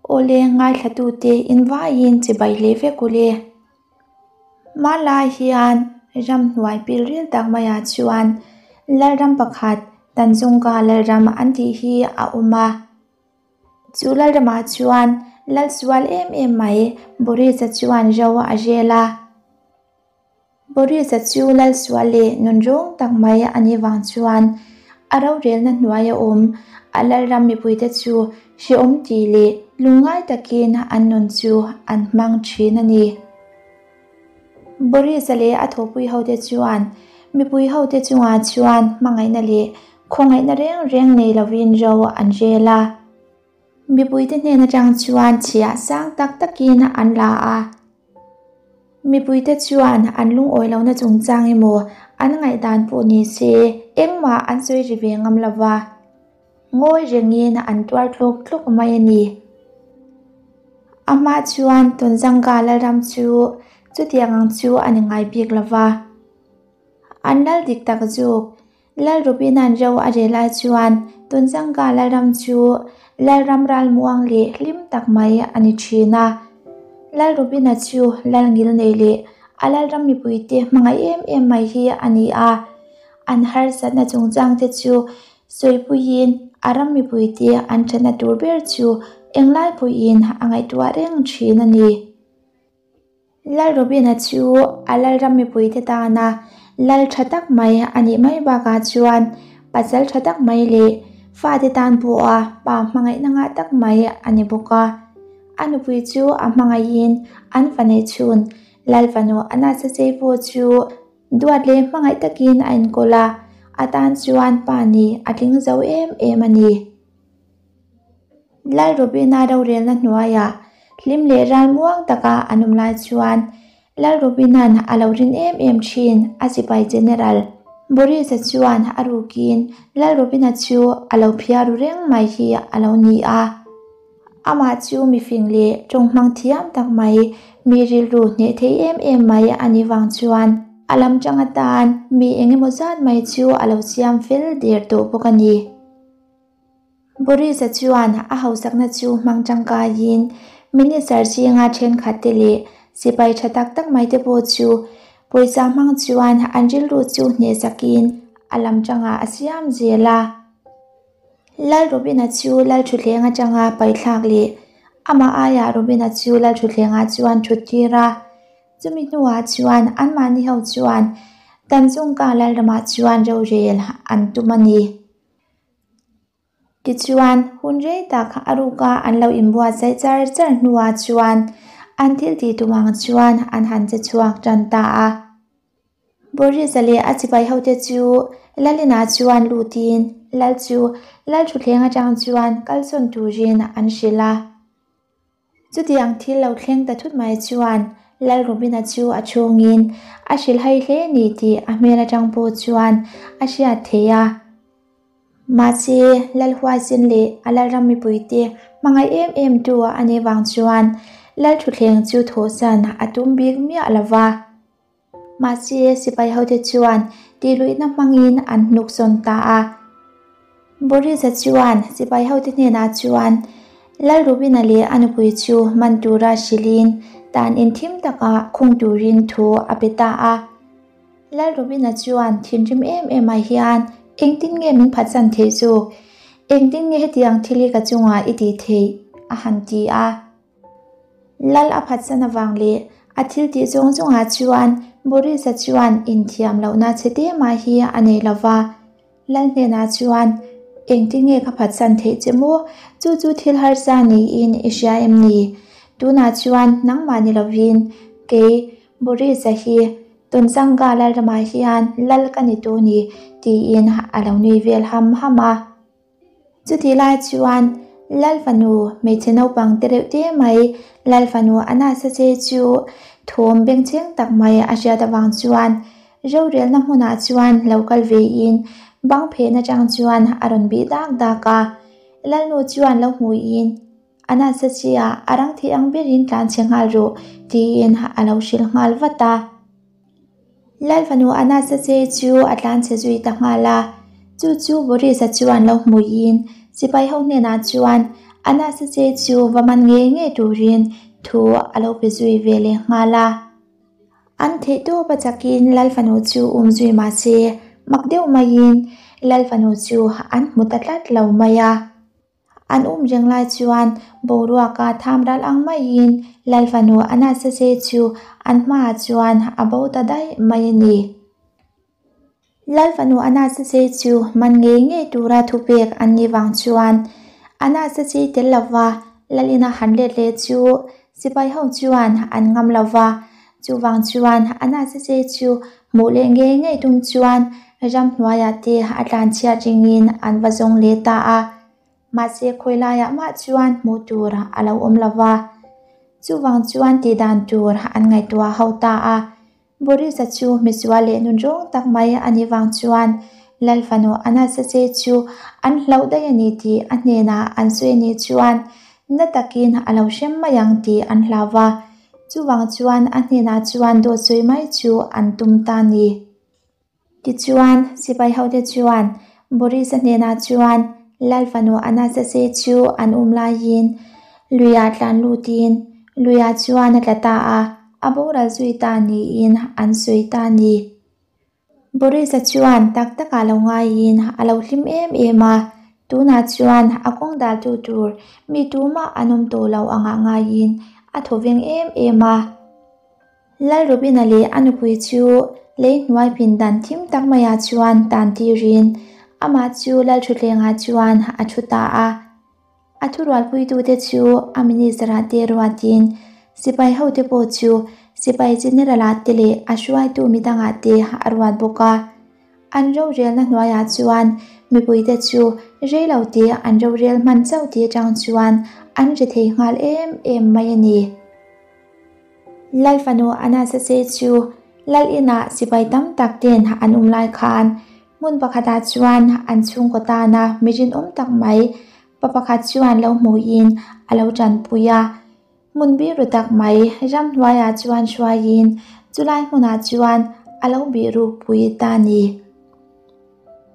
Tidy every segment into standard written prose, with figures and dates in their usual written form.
Awle ngaithlatute in vaiin chibai leh vek ule. Hmanlai hian ramhnuai pilril tak maiah chuan Lalram pakhat Tanzungka Lalram an tih hi a awm a. Chu Lalramah chuan Lalsual em em mai Boris-a chuan ro a rel a. Boris-a chu Lalsual leh nunrawng tak mai a nih vang chuan a rorelna hnuaia awm a Lalram mipuite chu hrehawm tih leh lungngai takin an nun chu an hmang thin a ni. Boris-a leh a thawhpui hote chuan mipui hote chungah chuan hmangaihna leh khawngaihna reng reng nei lovin ro an rel a. Mipuite hnen atang chuan chhiah sang tak takin an la a. Mipuite chuan an lungawi lohna chungchang emaw an ngaihdan pawh ni se engmah an sawi ri ve ngam lo va, ngawi rengin an tuar tlawk tlawk mai a ni. A hma chuan Tonzanga Lalram chu chutiang ang chu a ni ngai bik lo va, an lal dik tak zuk Lalrupina'n ro a rel ai chuan Tunzangka Lalram chu Lalram ralmuang leh hlim tak mai a ni thin a. Lalrupina chu Lal ngilnei leh a Lalram mipuite hmangaih em em mai hi a ni a. An harsatna chungchangte chu sawipuiin a ram mipuite an thatna tur ber chu englai pawhin a ngaihtuah reng thin a ni. Lal Robina chu a Lalram mipuite tana lal tha tak mai a nih mai bakah chuan pasal tha tak mai leh fate tan pawha pa hmangaihna ngah tak mai a ni bawk a. A nupui chu a hmangaihin an fa neih chhun Lal fanu Anasasei pawh chu duat leh hmangaih takin a enkawl a, a tan chuan pa nih a tling zo em em a ni. Lal Robina rorelna hnuaiah hlim leh ral muang taka an awm lai chuan Lal Robina'n a lo rin em em thin a sipai General Boris-a chuan a rukin Lal Robina chu a lo phiar ru reng mai hi a lo ni a. Amah chu mifing leh tawnghmang thiam tak mai, mi rilru hneh thei em em mai a nih vang chuan a lam tang atan mi eng emaw zat mai chu a lo siam fel der tawh bawk a ni. Boris-a chuan a hausakna chu hmang tangkaiin Minister zinga thenkhatte leh sipai tha tak tak maite pawh chu pawisa hmang chuan an rilru chu hnehsakin a lam tangah a siam zel a. Lal Robina chu Lal Thutthleng atanga paithlak leh amah aiah Robina chu Lal Thuthlengah chuan thut tir a. Chumi hnuah chuan anmahni ho chuan Tanzungka Lalramah chuan rorel an tum a ni. Tichuan, hun rei tak a ruka an lo inbuatsaih char char hnuah chuan an thil tih tum ang chuan an han che chhuak tan ta a. Boris-a leh a chipai hote chu Lalina chuan lutin Lal chu Lal thutthleng atang chuan kalsawn turin an hrilh a. Chutiang thil lo thleng ta thut mai chuan Lal Robina chu a chhungin a hrilhhai hle ni tih a hmel atang pawh chuan a hriat theih a. Mahse, Lal Huaisin leh a Lalram mipuite hmangaih em em tu a nih vang chuan Lal thutthleng chu thawhsan a tum bik miah lo va. Mahse, sipai hote chuan tihluihna hmangin an hnuksawn ta a. Boris-a chuan sipai hote hnenah chuan Lal Rubina leh a nupui chu man tura hrilhin tan in thim takah khung turin thu a pe ta a. Lal Rubina chuan thinrim em em ah hian engtin nge min phatsan theih zawk? Engtin nge hetiang thil hi ka chungah i tih theih? a han ti a. Lal a phatsan avang leh a thil tih zawng zawngah chuan Boris-a chuan inthiam lohna chhe te mah hi a nei lo va. Lal hnenah chuan, Engtin nge ka phatsan theih che maw? Chu chu thil harsa niin i hria em ni? Tunah chuan nangmah ni lovin kei Boris-a hi Tonzanga Lalramah hian lal ka ni tawh ni, tiin a lo nui vel ham ham a. Chutih lai chuan Lal fanu hmeichhe naupang te reuh te mai Lal fanu a nasa che chu thawm bengchheng tak mai a hriat avang chuan rorelna hmunah chuan lo kal vein bang phehna tang chuan a rawn bih dak dak a. Lalnu chuan lo hmuiin a nasa che a, a rang thei ang berin tlan chhe nghal rawh tiin a lo hrilh nghal vat a. Lal fanu Anastasia chu a tlan chhe zui ta nghal a, chu chu Boris-a chuan lo hmuiin sipai ho hnenah chuan Anastasia chu va man ngei ngei turin thu a lo pe zui ve leh nghal a. An theihtawp a chakin Lal fanu chu um zui mah se, mak deuh maiin Lal fanu chu an hmu ta tlat lo mai a. An um reng lai chuan boruaka tham ral ang maiin Lal fanu Anastasia chu an hmaah chuan a bo ta daih mai a ni. Lal fanu Anastasia chu man ngei ngei tura thupek an nih vang chuan Anastasia tel lova Lal ina han let leh chu sipai ho chuan an ngam lova, chuvang chuan Anastasia chu hmuh leh ngei ngei tum chuan ramhnuaiah te a tlanchhiat ringin an va zawng leh ta a. Mahse khawi laiah mah chuan hmuh tur a lo awm lova, chuvang chuan tihdan tur an ngaihtuah ho ta a. Boris-a chu misual leh nunrawng tak mai a nih vang chuan Lal fanu Anastasia chu an hlauh daih a ni tih a hnenah an sawi a nih chuan na takin a lo hrem mai ang tih an hlau va, chuvang chuan a hnenah chuan dawt sawi mai chu an tum ta a ni. Tichuan, sipai hote chuan Boris-a hnenah chuan Lal fanu Anastasia chu an um laiin luiah tlan lutin luiah chuan a tla ta a, a boral zui ta niin an sawi ta a ni. Boris-a chuan tak takah lo ngaiin a lo hlim em em a, tunah chuan a kawng daltu tur mi tumah an awm tawh lo angah ngaiin a thawveng em em a. Lal Robina leh a nupui chu lei hnuai pindan thim tak maiah chuan tan tirin amah chu Lal Thutthlengah chuan a thu ta a. A thurualpuitute chu a minister-ah te ruatin sipai hote pawh chu sipai general-ah te leh a hruaitu midangah te a ruat bawk a. An rorelna hnuaiah chuan mipuite chu reilote an rorel hman chauh tih atang chuan an ri thei nghal em em mai a ni. Lal fanu Anastasia chu Lal inah sipai tam tak ten an um lai khan hmun pakhatah chuan an chhungkaw tana mi rinawm tak mai pa pakhat chuan lo hmuhin a lo tanpui a. Hmun biru tak mai ramhnuaiah chuan hruaiin chulai hmunah chuan a lo bihruk pui ta a ni.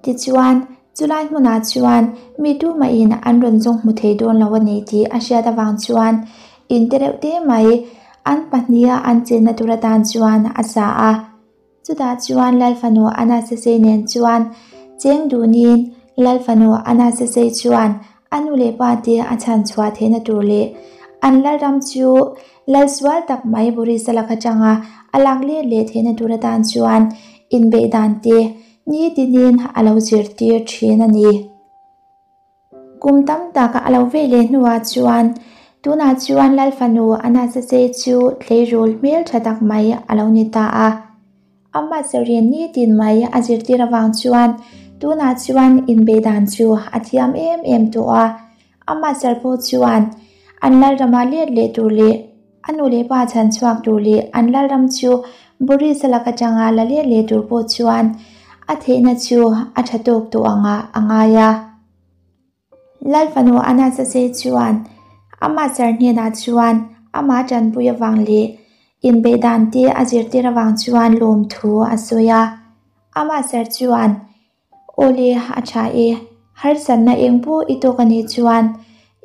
Tichuan, chulai hmunah chuan mi tumahin an rawn zawng hmu thei dawn lo a ni tih a hriat avang chuan in te reuh te mai an pahniha an chenna tur atan chuan a sa a. Chutah chuan Lal fanu Anasasei nen chuan cheng dunin Lal fanu Anasasei chuan a nu leh pa te a chhan chhuah theihna tur leh an lalram chu lal sual tak mai Boris-a lak atanga a lak let leh theihna tur atan chuan inbeih dan te nitinin a lo zirtir thin a ni. Kum tam tak a lo vei leh hnuah chuan tunah chuan Lal fanu Anastasia chu tleirawl hmel tha tak mai a lo ni ta a. Amah Serene nitin mai a zirtir avang chuan tunah chuan inbeih dan chu a thiam em em tawh a. Amah Ser pawh chuan an lalrama let leh tur leh a nu leh pa chhan chhuak tur leh an lalram chu Boris-a lak atanga la let leh tur pawh chuan a theihna chu a tha tawk tawh angah a ngai a. Lal fanu Anastasia chuan amah Sir hnenah chuan amah tanpui avang leh inbeih dan te a zirtir avang chuan lawmthu a sawi a. Amah Sir chuan, Awle a tha e, harsatna eng pawh i tawk a nih chuan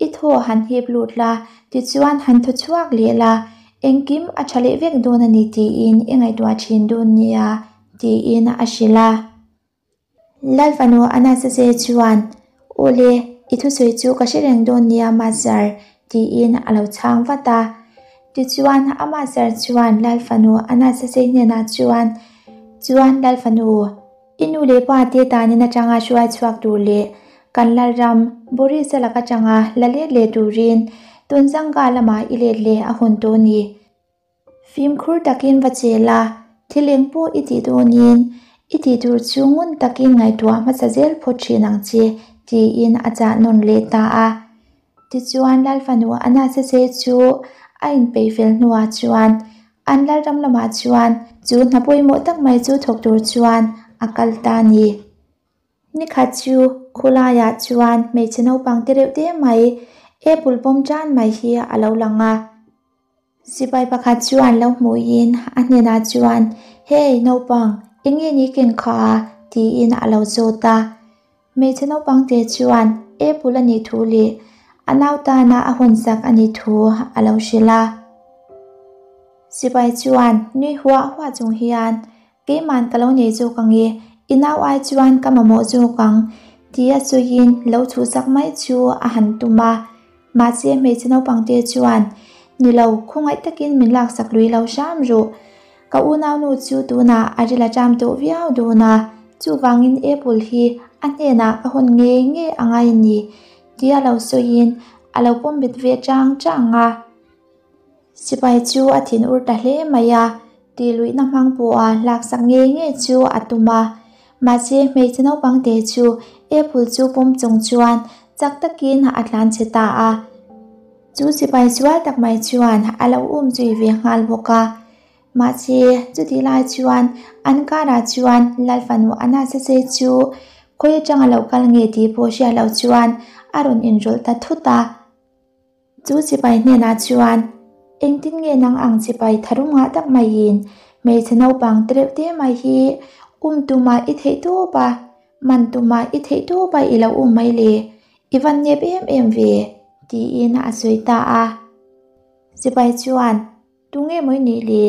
i thaw han hip lut la, tichuan han thaw chhuak leh la, engkim a tha leh vek dawn a ni tiin i ngaihtuah thin dawn nia, tiin a hrilh a. Lal fanu Anastasia chuan, Awle, i thusawi chu ka hre reng dawn nia Mazar, tiin a lo chhang vat a. Tichuan, a Mazar chuan Lal fanu Anastasia hnenah chuan, Chuan Lal fanu, i nu leh pa te tanin atanga hruai chhuak tur leh kan Lalram Boris-a lak atanga la let leh turin Tunzanga lamah i let leh a hun tawh a ni. Fimkhur takin va chel a, thil eng pawh i tih dawnin i tih tur chu ngun takin ngaihtuah hmasa zel phawt thin ang che, tiin a chah nawn leh ta a. Tichuan Lal fanu Anastasia chu a inpeih fel hnuah chuan an lalram lamah chuan chu hna pawimawh tak mai chu thawk tur chuan a kal ta a ni. Nikhat chu khulaiah chuan hmeichhe naupang te reuh te mai apple pawm tan mai hi a lo lang a. Sipai pakhat chuan lo hmuhin a hnenah chuan, Hey naupang, eng nge ni ken kha a? tiin a lo zawt a. Hmeichhe naupang te chuan apple a nih thu leh a nau tana a hawnsak a nih thu a lo hrilh a. Sipai chuan nui huah huah chung hian, Keiman ka lo nei zawk ang e, i nau ai chuan ka mamawh zawk ang, tia sawiin lo chhuhsak mai chu a han tum a. Mahse hmeichhe naupangte chuan, Ni lo, khawngaih takin min laksak lui lo hram rawh. Ka unaunu chu tunah a ril a ṭam tawh viau dawn a, chuvangin Apple hi a hnenah ka hawn ngei ngei a ngai a ni, tia lo sawiin a lo pawm bet ve chang chang a. Sipai chu a thin ur ta hle mai a, tih luihna hmang pawha hlaksak ngei ngei chu a tum a. Mahse hmeichhe naupang te chu Apple chu pawm chung chuan chak takin a tlan chhe ta a. Chu sipai sual tak mai chuan a lo um zui ve nghal bawk a. Mahse chutih lai chuan an karah chuan Lal fanu Anasase chu khawi atanga lo kal nge tih pawh hriat loh chuan a rawn inrawlh ta thut a. Chu sipai hnenah chuan, Engtin nge nang ang sipai tharum ngah tak maiin hmeichhe naupang te reuh te mai hi um tuma i theih tawp a, man tuma i theih tawp a i lo um mai le, i van nep em em ve, tiin a sawi ta a. Sipai chuan, Tunge mawi nih le,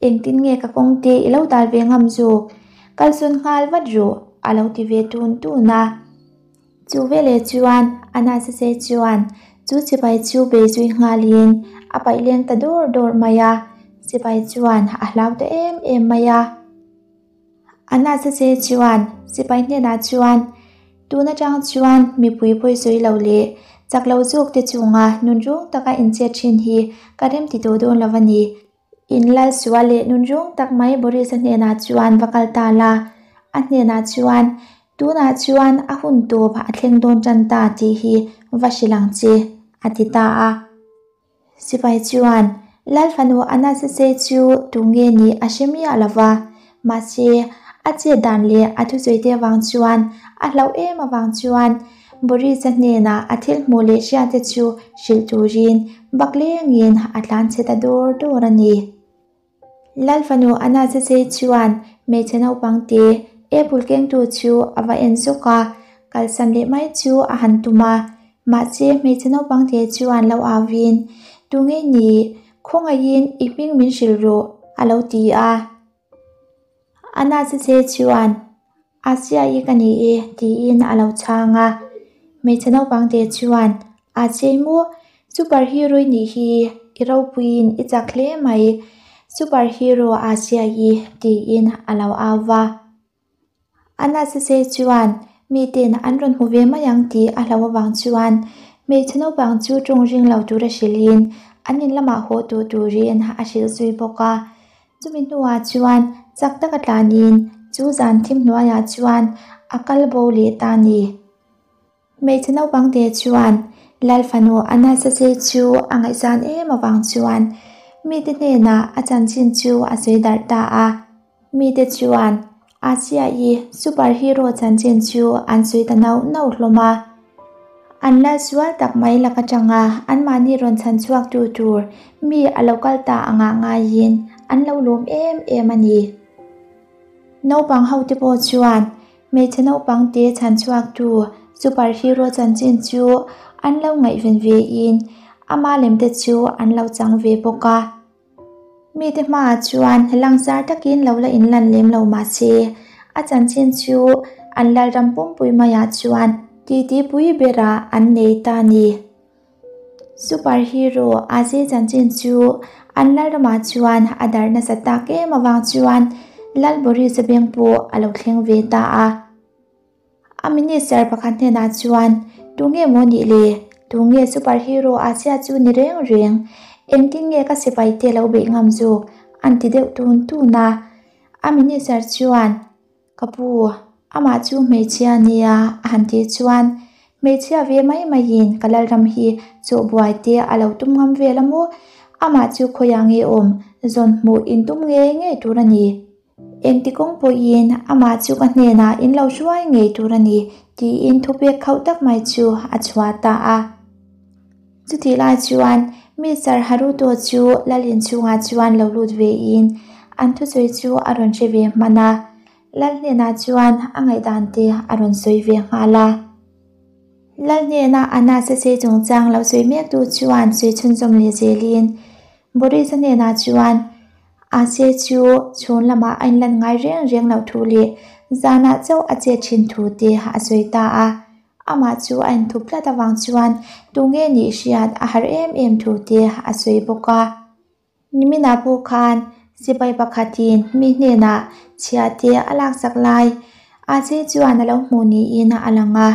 engtin nge ka kawng te i lo dal ve ngam zawk, kalsawn nghal vat rawh, a lo ti ve tun tun a. Chu veleh chuan Anasase chuan chu sipai chu bei zui nghalin a paih leng ta dawr dawr mai a, sipai chuan a hlau ta em em mai a. Anasase chuan sipai hnenah chuan, Tun atang chuan mipui pawisawi lo leh chak lo zawk te chunga nunrawng taka inchhet thin hi ka remti tawh dawn lo a ni. In lal sual leh nunrawng tak mai Boris-a hnenah chuan va kal ta la, a hnenah chuan, Tunah chuan a hun tawp a thleng dawn tan ta tih hi va hrilh ang che, a ti ta a. Sipai chuan Lal fanu Anasase chu tunge nih a hre miah lo va, mahse a chet dan leh a thusawi te avang chuan a hlauh em avang chuan Boris-a hnenah a thil hmuh leh hriate chu hrilh turin baklengin a tlan chhe ta dawr dawr a ni. Lal fanu Anasase chuan hmeichhe naupang te apple kengtu chu a va en zawk a, kalsan leh mai chu a han tum a. Mahse hmeichhe naupang te chuan lo auin, Tunge ni, khawngaihin i hming min hrilh rawh, a lo ti a. Anasase chuan, Asia-i ka ni e, tiin a lo chhang a. Hmeichhe naupang te chuan, A chei maw? Super hero i nih hi, i ropuiin i chak hle mai, Super hero Asia-i, tiin a lo au va. Anasase chuan miten an rawn hmu ve mai ang tih a hlauh avang chuan hmeichhe naupang chu tawng ring lo tura hrilhin an in lamah haw tawh turin a hrilh zui bawk a. Chumi hnuah chuan chak taka tlanin chu zan thim hnuaiah chuan a kal bo leh ta a ni. Hmeichhe naupang te chuan Lal fanu Anasase chu a ngaihsan em avang chuan mite hnenah a chanchin chu a sawi darh ta a. Mite chuan Asia-i super hero chanchin chu an sawi ta nauh nauh hlawm a. An lal sual tak mai lak atanga anmahni rawn chhan chhuak tu tur mi a lo kal ta angah ngaiin an lo lawm em em a ni. Naupang hote pawh chuan hmeichhe naupang te chhan chhuak tu super hero chanchin chu an lo ngaihven ve in ama lem te chu an lo chang ve bawk a. Mite hmaah chuan langsar takin lo la inlan lem lo mah se, a chanchin chu an lalram pumpui maiah chuan titi pui berah an nei ta a ni. Super hero Aze chanchin chu an lalramah chuan a darh nasa tak em avang chuan Lal Boris-a beng pawh a lo thleng ve ta a. A minister pakhat hnenah chuan, Tunge maw nih le? Tunge super hero Asia chu ni reng reng? Engtin nge ka sipai te lo beih ngam zawk? an ti deuh tun tun a. A minister chuan, Ka pu, amah chu hmeichhia nia a han tih chuan, Hmeichhia ve mai maiin ka lalram hi chawhbuai te a lo tum ngam vel a maw? Amah chu khawiah nge awm? Zawn hmuh intum ngei ngei tur a ni. Engti kawng pawhin amah chu ka hnenah in lo hruai ngei tur a ni tiin thupek khauh tak mai chu a chhuah ta a. Chutih lai chuan Mister Haruto chu lal inchhungah chuan lo lut vein an thusawi chu a rawn hre ve hman a, lal hnenah chuan a ngaihdan te a rawn sawi ve nghal a. Lal hnena Anasase chungchang lo sawi mektu chuan sawi chhunzawm leh zelin Boris-a hnenah chuan Ase chu chhun lamah a inlan ngai reng reng loh thu leh zanah chauh a chet thin thu te a sawi ta a. Amah chu a inthup tlat avang chuan tunge nih hriat a har em em thu te a sawi bawk a. Niminah pawh khan sipai pakhatin mi hnenah chhia te a laksak lai a che chuan a lo hmuh niin a lang a,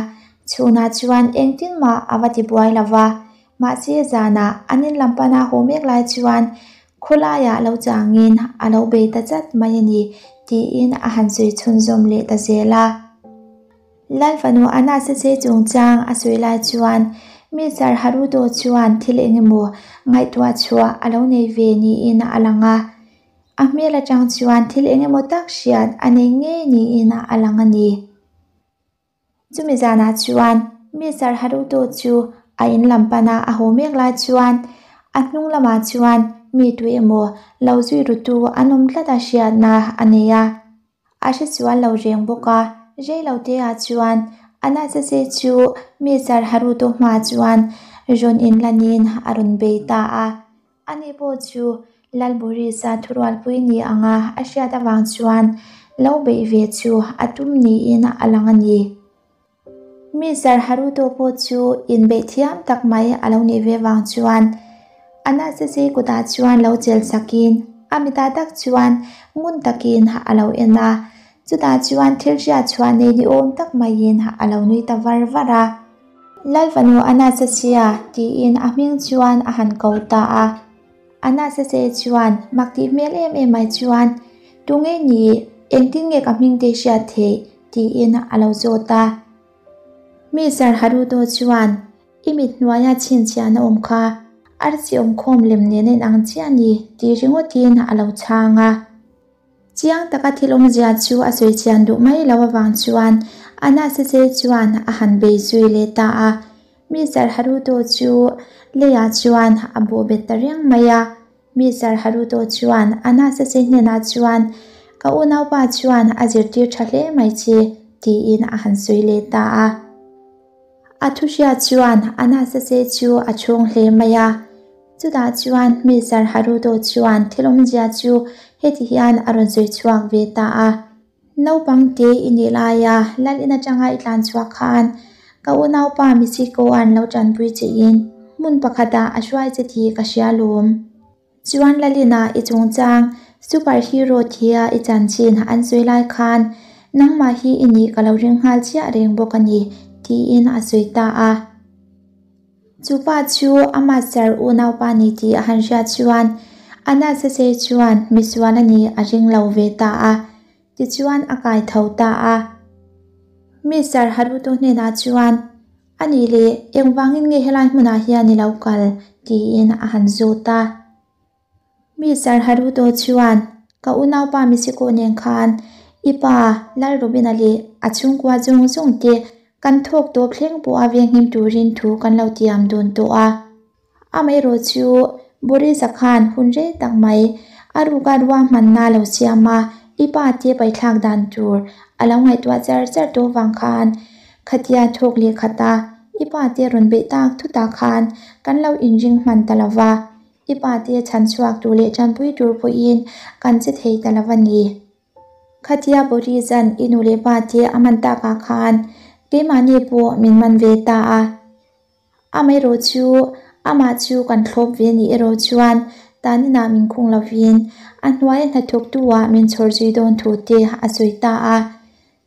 chhunah chuan engtin mah a va ti buai lo va, mahse zanah an in lam pana haw mek lai chuan khawlaiah lo changin a lo bei ta chat mai a ni tiin a han sawi chhunzawm leh ta zel a. Lal fanu Anasase chungchang a sawi lai chuan Mister Haruto chuan thil engemaw ngaihtuah chhuah a lo nei ve niin a lang a. A hmel atang chuan thil engemaw tak hriat a nei ngei niin a lang a ni. Chumi zanah chuan Mister Haruto chu a in lam pana a haw mek lai chuan a hnung lamah chuan mi tu emaw lo zui rutu an awm tlat a hriatna a nei a. A hre sual lo reng bawk a, rei lo te ah chuan Anasase chu Mister Haruto hma chuan rawn inlanin a rawn bei ta a. Ani pawh chu Lal Boris-a thurualpui ni anga a hriat avang chuan lo beih ve chu a tum niin a lang a ni. Mister Haruto pawh chu inbeih thiam tak mai a lo nih ve vang chuan Anasase kutah chuan lo chelh sakin a mitah tak chuan ngun takin a lo en a, chutah chuan thil hriat chhuah nei ni awm tak maiin a lo nui ta var var a. Lal fanu Anastasia tiin a hming chuan a han ko ta a. Anasase chuan mak tih hmel em em mai chuan, Tunge ni, engtin nge ka hming te hriat theih? tiin a lo zawt a. Mister Haruto chuan, I mit hnuaia chhinchhiahna awm kha arsi awmkhawm lem nen a inang chiah a ni tih ringawtin a lo chhang a. Chiang taka thil awmzia chu a sawi chian duh mai lo avang chuan Anasase chuan a han bei zui leh ta a. Mister Haruto chu leiah chuan a bawh bet ta reng mai a. Mister Haruto chuan Anasase hnenah chuan, Ka unaupa chuan a zirtir tha hle mai che, tiin a han sawi leh ta a. A thuhria chuan Anasase chu a chhung hle mai a. Chutah chuan Mister Haruto chuan thil awmzia chu heti hian a rawn sawi chhuak ve ta a. Naupang te i nih laia lal in atanga i tlan chhuak khan ka unaupa Michiko-a'n lo tanpui che in hmun pakhatah a hruai che tih ka hria lawm. Chuan lal inah i chungchang super hero tia i chanchin an sawi lai khan nangmah hi i nih ka lo ring nghal chiah reng bawk a ni tiin a sawi ta a. Chu pa chu a master unaupa ni tih a han hriat chuan a nasa sei chuan misual a nih a ring lo ve ta a, tichuan a kai tho ta a. Mister Haruto hnenah chuan, A nih leh engvangin nge helai hmunah hian i lo kal? tiin a han zawt a. Mister Haruto chuan, Ka unaupa Michiko nen khan i pa Lalrobina leh a chhungkua zawng zawng te kan thawk tawp thleng pawh a venghim turin thu kan lo tiam dun tawh a. Amaherawh chu Boris-a khan hun rei tak mai a ruka ruahmanna lo siam a, i pa te paithlak dan tur a lo ngaihtuah char char tawh vang khan khatia thawk leh khat a, i pa te rawn beih tak thutah khan kan lo inring hman ta lo va. I pa te chhan chhuak tur leh tanpui tur pawhin kan che thei ta lo a ni. Khatia Boris-a'n i nu leh pa te a man takah khan keimahni pawh min man ve ta a. Amaherawh chu amah chu kan thlawp ve nih erawh chuan taninah min khung lovin a hnuaia hnathawktu-ah min chhawr zui dawn thu te a sawi ta a.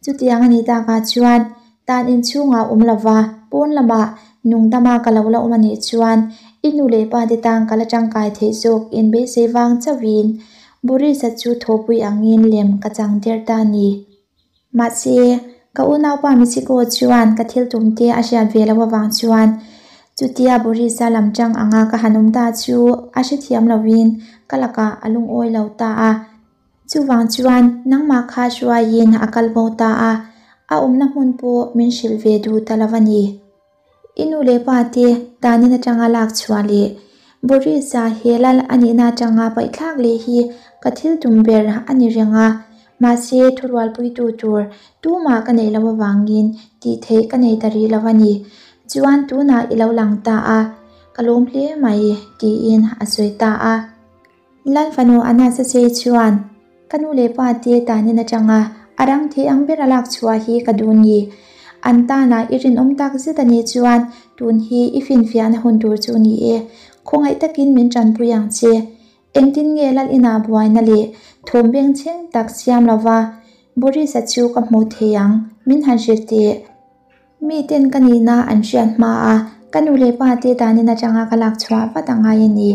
Chutiang a nih takah chuan tan inchhungah awm lova pawn lamah nungdama ka lo la awm a nih chuan i nu leh pa te tan ka la tangkai theih zawk in beisei vang chauhin Boris-a chu thawhpui angin lem ka chang der ta a ni. Mahse, ka unaupa Michiko chuan ka thil tum te a hriat ve loh avang chuan chutia Boris-a lam tang anga ka han awm ta chu a hrethiam lovin ka lakah a lungawi lo ta a. Chuvang chuan nangmah kha hruaiin a kal bo ta a, a awmna hmun pawh min hrilh ve duh ta lo a ni. I nu leh pa te tanin atanga lak chhuah leh Boris-a he lal a nihna atanga paihthlak leh hi ka thil tum ber a ni reng a, mahse thurualpuitu tur tumah ka neih loh avangin tih theih ka nei ta rih lo a ni. Chuan tunah i lo lang ta a, ka lawm hle mai, tiin a sawi ta a. Lal fanu Anasase chuan, Ka nu leh pa te tanin atanga a rang thei ang ber a lak chhuah hi ka duh ni. An tanah i rinawm tak zet a nih chuan tun hi i finfiahna hun tur chu ni e. Khawngaih takin min tanpui ang che. Engtin nge Lal inah buaina leh thawm bengchheng tak siam lova Boris-a chu ka hmuh thei ang, min han hrilh teh. Miten ka nihna an hriat hma a, ka nu leh pa te danin atanga ka lak chhuah vat a ngai a ni.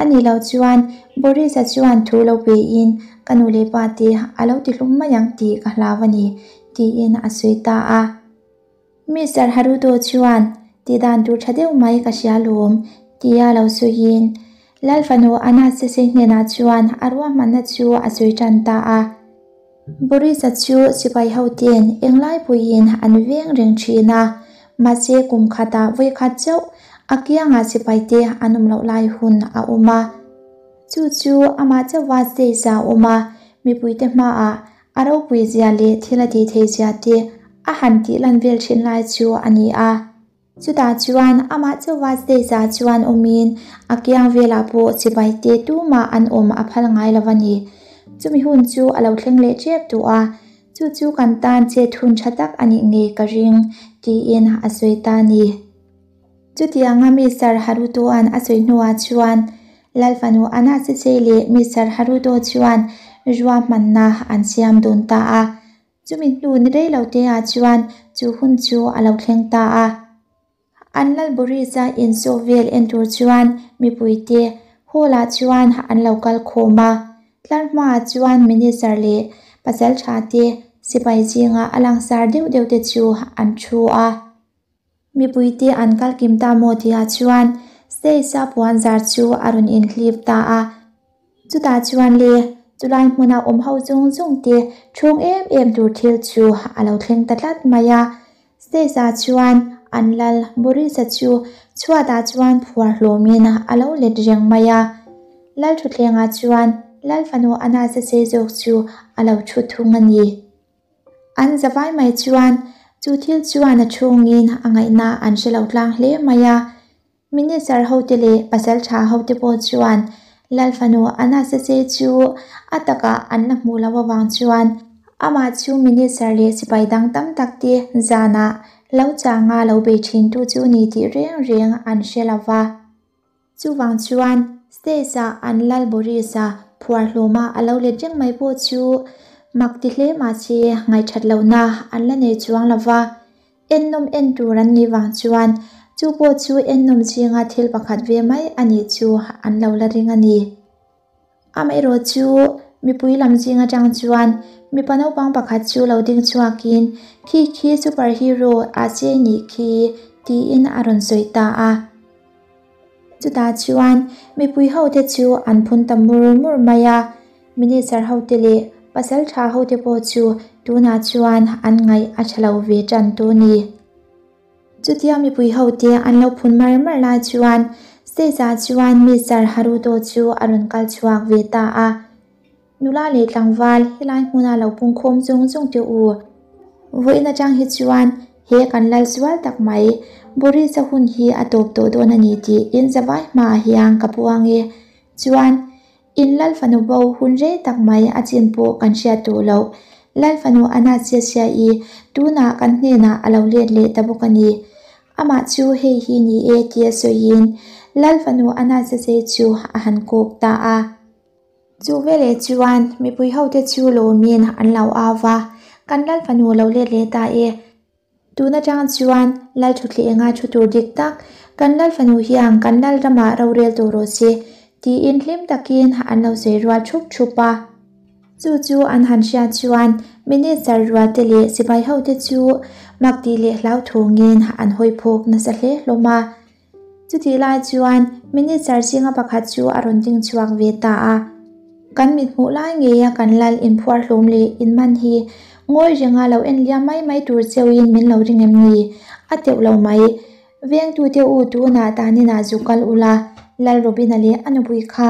A nih loh chuan Boris-a chuan thu lo pein ka nu leh pa te a lo ti hlum mai ang tih ka hlau a ni, tiin a sawi ta a. Mister Haruto chuan tihdan tur tha deuh mai ka hria lawm, tia lo sawiin Lal fanu Anasese hnenah chuan a ruahmanna chu a sawi tan ta a. Boris-a chu sipai hoten englai puiin an veng reng thin a, mahse kum khatah vawikhat chauh a kiangah sipaite an awm loh lai hun a awm a. Chu chu amah chauhva stage-a awm a, mipuite hmaah a ropui zia leh thil a tih theih zia te a han tih lan vel thin lai chu a ni a. Chutah chuan amah chauhva stage-ah chuan awmin a kiang velah pawh chibai te tumah an awm a phal ngai lo a ni. Chumi hun chu a lo thleng leh tep tawh a, chu chu kan tan chet hun tha tak a nih ngei ka ring, tiin a sawi ta a ni. Chutianga Mister Haruto-a'n a sawi hnuah chuan Lalfanu Anasese leh Mister Haruto chuan ruahmanna an siam dun ta a. Chumi hnu ni rei lo te ah chuan chu hun chu a lo thleng ta a. An Lal Boris-a insawh vel en tur chuan mipui te hall ah chuan an lo kal khawm a. Tlar hmaah chuan Minister leh pasal tha te sipai zinga a langsar deuh deuh te chu an thu a. Mipuite an kal kim ta maw tihah chuan stage-a puan zar chu a rawn inhlip ta a. Chutah chuan le, chulai hmuna awm ho zawng zawng te ṭhawng em em tur thil chu a lo thleng ta tlat mai a. Stage-ah chuan an lal Boris-a chu chhuatah chuan phuar hlawmin a lo let reng mai a. Lal ṭhuthlengah chuan Lal fanu Anasase zawk chu a lo ṭhu thung a ni. An zavai mai chuan chu thil chuan a chhungin a ngaihna an hre lo tlang hle mai a. Minister hote leh pasal tha hote pawh chuan Lal fanu Anasase chu a takah an la hmuh loh avang chuan amah chu minister leh sipai dang tam tak te zanah lo changa lo bei thintu chu ni tih reng reng an hre lo va. Chuvang chuan stage-ah an Lal Boris-a phuar hlawma a lo let reng mai pawh chu mak ti hle mahse ngaihthat lohna an la nei chuang lo va, ennawm en tur an nih vang chuan chu pawh chu ennawm zinga thil pakhat ve mai a nih chu an lo la ring a ni. Amaherawh chu mipui lam zing atang chuan mipa naupang pakhat chu lo ding chhuakin khi khi super hero a che nih khi tiin a rawn sawi ta a. Chutah chuan mipui hote chu an phun ta mur mur mai a, minister hote leh pasal tha hote pawh chu tunah chuan an ngaih a tha lo ve tan tawh a ni. Chutia mipui hote an lo phun mar mar lai chuan stage ah chuan Mister Haruto chu a rawn kal chhuak ve ta a. Nula leh tlangval helai hmuna lo pungkhawm zawng zawng teh u. Vawiin atang hi chuan he kan lal sual tak mai Boris-a hun hi a tawp tawh dawn a ni tih in zavai hmaah hian ka puang e. Chuan In Lal fanu bo hun rei tak mai a chin pawh kan hriat duh loh. Lal fanu Anastasia-i tunah kan hnenah a lo let leh ta bawk a ni. Amah chu hei hi ni e tia sawiin Lal fanu Anastasia chu a han kawk ta a. Chu veleh chuan mipui hote chu lawmin an lo au va, Kan Lal fanu lo let leh ta e. Tun atang chuan Lal Thuthleh-enga thu tur dik tak, kan Lal fanu hian kan Lal ramah rorel tawh rawh se, tiin hlim takin an lo sawi rual thup thup a. Chu chu an han hriat chuan Minister rualte leh sipai hote chu mak tih leh hlauthawngin an hawi phawk nasa hle hlawm a. Chutih lai chuan Minister zinga pakhat chu a rawn ding chhuak ve ta a. Kan mit hmuh lai ngeia kan lal inphuar hlawm leh inman hi ngawi renga lo en liam mai mai tur cheuhin min lo ring em ni? A teuh lo mai. Vengtute u tunah taninah zu kal ula, Lal Robina leh a nupui kha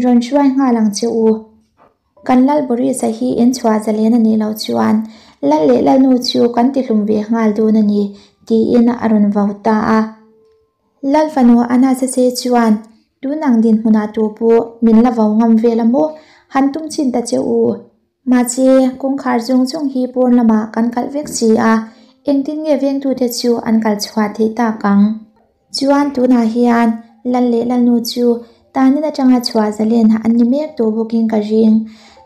rawn hruai nghal ang che u. Kan Lal Boris-a hi in chhuah zalen a nih loh chuan Lal leh Lalnu chu kan tihlum ve nghal dawn a ni, tiin a rawn vau ta a. Lal fanu Anasase chuan, Tun ang dinhmunah tu pawh min la vau ngam vel a maw? Han tum chhin ta che u. Mahse, kawngkhar zawng zawng hi pawn lamah kan kalh vek si a, engtin nge vengtute chu an kal chhuah theih tak ang? Chuan tunah hian Lal leh Lalnu chu tanin atanga chhuah zalen an ni mek tawh bawkin ka ring.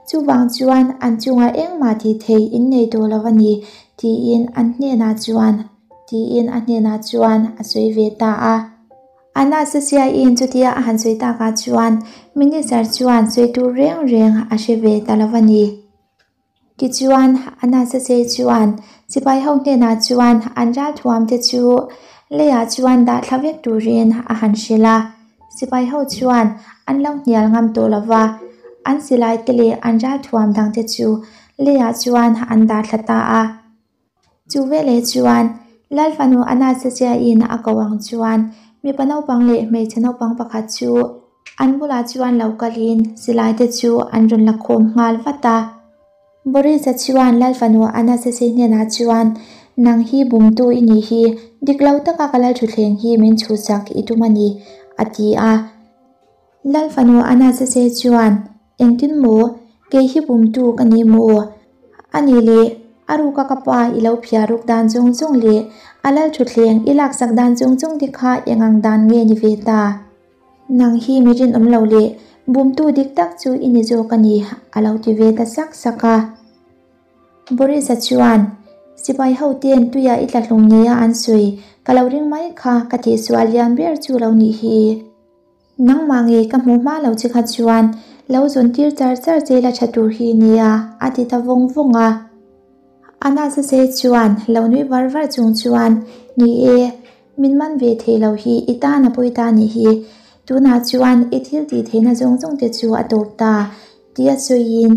Chuvang chuan an chungah engmah tih theih in nei tawh lo a ni, tiin an hnenah chuan tiin a hnenah chuan a sawi ve ta a. Anastasia-in chutia a han sawi takah chuan Minister chuan sawi tur reng reng a hre ve ta lo a ni. Tichuan, Anastasia chuan sipai ho hnenah chuan an ralthuam te chu leiah chuan dah thla vek turin a han hrilh a. Sipai ho chuan an lo hnial ngam tawh lo va, an silai te leh an ralthuam dang te chu leiah chuan an dah thla ta a. Chu veleh chuan Lal fanu Anastasia-in a ko ang chuan mipa naupang leh hmeichhe naupang pakhat chu an bulah chuan lo kalin silai te chu an rawn la khawm nghal vat a. Boris-a chuan Lal fanu Anastasia hnenah chuan, Nang hi bumtu i nih hi, dik lo taka ka lalthutthleng hi min chhuhsak i tum a ni, a ti a. Lal fanu Anastasia chuan, Engtin maw? Kei hi bumtu ka ni maw? A nih leh, a ruka ka pa i lo phiar ruk dan chung chung leh a lal thutthleng i laksak dan chung chung te kha eng ang dan nge ni ve ta? Nang hi mi rinawm lo leh bumtu dik tak chu i ni zawk a ni, a lo ti ve ta sak sak a. Boris-a chuan, Sipai ho ten tuia i tla hlum nia an sawi, ka lo ring mai kha ka tihsual lian ber chu lo nih hi. Nangmah ngei ka hmuh hma lo che kha chuan lo zawn tir char char che la tha tur hi nia, a ti ta vawng vawng a. Anasase chuan lo nui var var chung chuan, Ni e, min man ve thei lo hi i tan a pawi ta nih hi, tunah chuan i thil tih theihna zawng zawng te chu a tawp ta, tia sawiin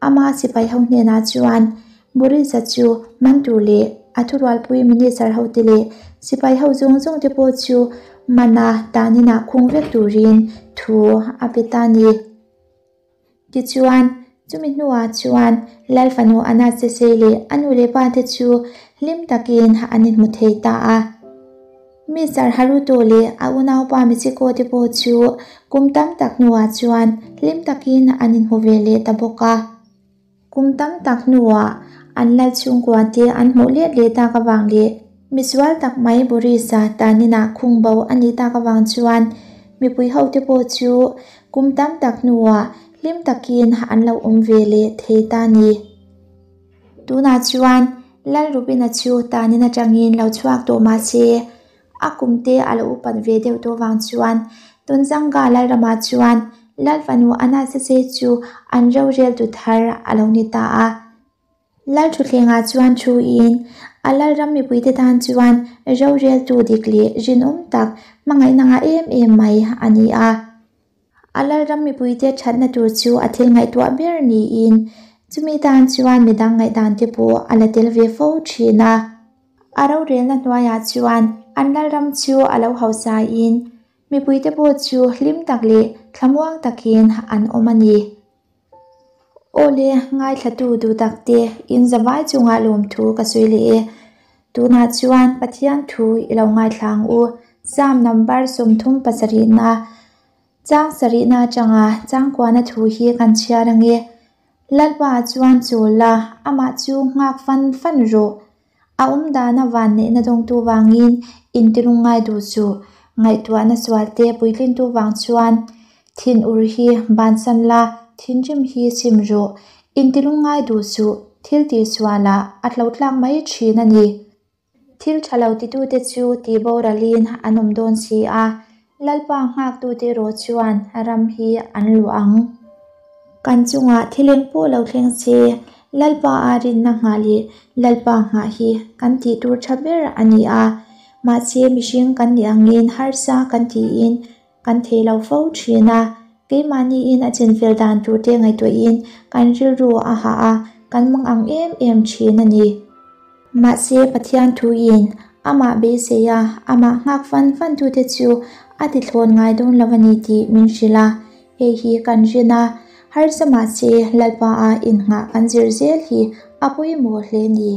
ama sipai ho hnenah chuan Boris-a chu man tur leh a thurualpui minister hote leh sipai ho zawng zawng te pawh chu mana tanin ah khung vek turin thu a pe ta a ni. Tichuan, chumi hnuah chuan Lal fanu Anastasia leh a nu leh pa te chu hlim takin an inhmu thei ta a. Mister Haruto leh a unaupa Michiko te pawh chu kum tam tak hnuah chuan hlim takin an inhmu ve leh ta bawk a. Kum tam tak hnuah an lal chhungkua te an hmuh let leh tak avang leh misual tak mai Boris-a taninah khung bo a nih tak avang chuan mipui hote pawh chu kum tam tak hnuah hlim takin an lo awm ve leh thei ta a ni. Tunah chuan Lal Rubina chu tanin atangin lo chhuak tawh mah se A kum te a lo upat ve deuh tawh vang chuan Tunzanga Lalrama chuan Lal fanu Anasase chu an roreltu thar a lo ni ta a. Lal thutthlengah chuan thuin a Lalram mipuite tan chuan roreltu dik leh rinawm tak hmangaihna ngah em em mai a ni a. A Lalram mipuite thatna tur chu a thil ngaihtuah ber niin chumi tan chuan midang ngaihdan te pawh a la tel ve fo thin a. A rorelna hnuaiah chuan an Lalram chu a lo hausain mipuite pawh chu hlim tak leh thlamuang takin an awm a ni. Awle, ngaithlatu duh takte in zavai chungah lawmthu ka sawi leh e. Tunah chuan Pathian thu i lo ngaithla ang u. Psalm number 37 na chang sarihna atanga changkuana thu hi kan chhiar ang e. Lalpa chuan chawl la, amah chu nghak fan fan rawh. A awm dana van neihna dawngtu vangin intirung ngai duh suh. Ngaihtuahna sualte puitlintu vang chuan thin ur hi bansan la, thinrim hi sim rawh. Intirung ngai duh suh, thil tih sualah a tlo tlak mai thin a ni. Thil tha lo titute chu tih boralin an awm dawn si a, Lalpa nghaktute erawh chuan ram hi an luah ang. Kan chungah thil eng pawh lo thleng se, Lalpa a rinna nghah leh Lalpa nghah hi kan tih tur tha ber a ni a. Mahse mihring kan nih angin harsa kan tiin kan thei lo fo thin a. Keimahniin a chinfel dan turte ngaihtuahin kan rilru a hah a, kan mang ang em em thin a ni. Mahse Pathian thuin amah beisei a, amah nghak fan fan tute chu a ti thlawn ngai dawn lo a ni tih min hrilh a. Hei hi kan rin a, harsa mahse Lalpa a innghah kan zir zel hi a pawimawh hle ni.